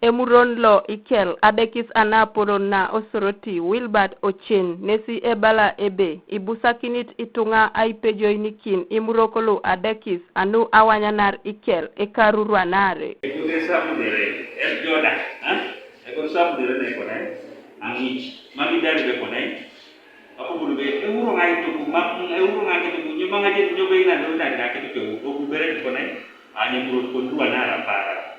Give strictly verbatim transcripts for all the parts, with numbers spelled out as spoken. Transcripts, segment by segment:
Emuron lo ikel adekis anapolon na Osoroti Wilbert Ochen nesi ebala ebe ibusakinit ituŋa aipejoinikin imurok lu adekis anu awanyanar ikel ekarurwanare. Ekote sabudere erjoda, ha? Ekote sabudere nekonai, aŋic, mamidari bekonai, Apupun be, euro ŋa ituku, ma, euro ŋa kituku, nyo maŋa jeni, nyo be ina do ina dina kituku, euro bu bere kone, anya muro kondua na rapara.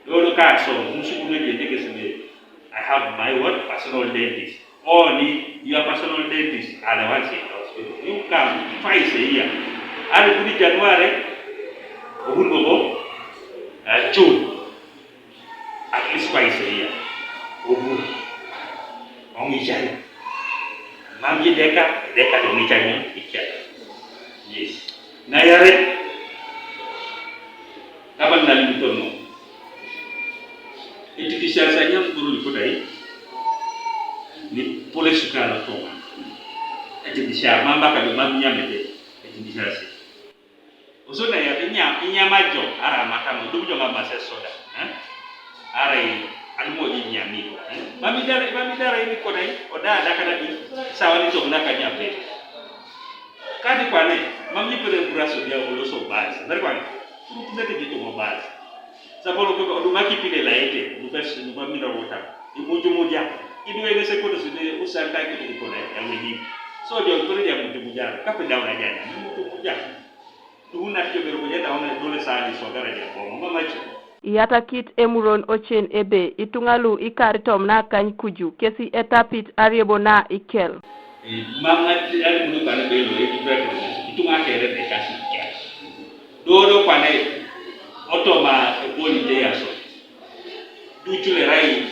Lolo ka so, musuku ne jeni ke sebe, I have my what? Personal dentist. Only your personal dentist are the ones in the hospital. You come twice a year. Are kuni January, obun bobo, uh, June. At least twice a year. Obur. Oŋican. Mam ji deka, deka do ŋican ican. Yes. Na yare. Kaban na limitono. Iti kisasa nyam kuru ni kudai. Ni pole sukara toma. Iti kisasa mamba kadu mam nyamete. Iti kisasa. Osona ya inya inya majo ara matano dum jo ngamba se soda. Eh? Ara i adumo ji nyami. Eh? Mami dara mami dara ini kona i oda da kana di sawa ni to na kanya pe. Kadi kwane mami pele buraso dia oloso bas. Dari kwane. Kuru tinde ti jito mo bas. Sabolo ko odu maki pile laete. Odu bes odu mami na wota. Imuju muja. Idu ene sekondo sine usanta kitu kona ya wini. So jo kore ya muju muja. Kape dauna jana. Muju muja. Iyatakit emuron ocen ebe ituŋa lu ikar tom nakany kuju kesi etapit ariebo na ikel. Mam ŋat alimun kane belo ejibet ituŋa kere de kasi ikel. Dodo kwane otoma eboli de yaso. Ducu le rai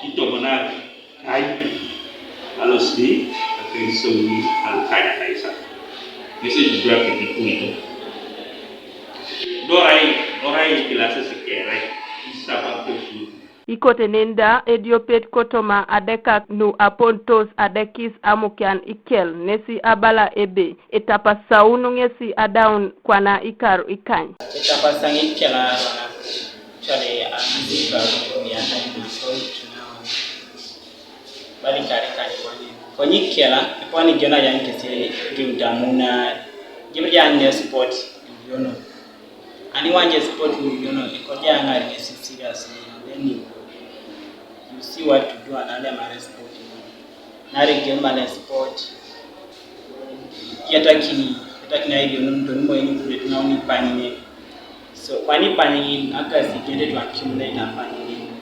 Itomonari ai alosi akeisoni alukanya kaisa. Message dua kiti kuitu. Dorai dorai kilase sikere isaba kusu. Ikote nenda ediopet kotoma adekak nu apontos adekis amukian ikel nesi abala ebe etapasaunu ŋesi adaun kwana ikar ikany. Etapasaŋ ikel arwana. Actually, I'm busy traveling. We are having a story to now. Bali kare kare kwani. Konyi kela, kwani jona yang kesi riu damuna. Jibri yang ne sport, you know. Ani wanje sport, you know. Ikoja yang ari kesi serious. Then you, you see what to do and ale mare sport. Nare game mare sport. Yatakini, yatakini ayo nunto nimo ini kuletu na unipanyine. So, kwani panyinin akasi jende twa kimle na panyinin.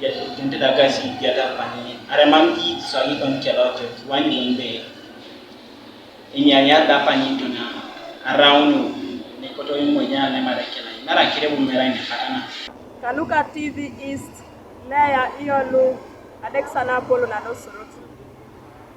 Ya jende da akasi jata panyinin. Are mam di swali kon kelo jo wani wonde. Ini anya da panyin to na around ne koto imo nya ne mare kela. Nara kire bu mera ne katana. Kanuka T V East, Leah Iyolu, Adek Sana Apollo na Dosoroti.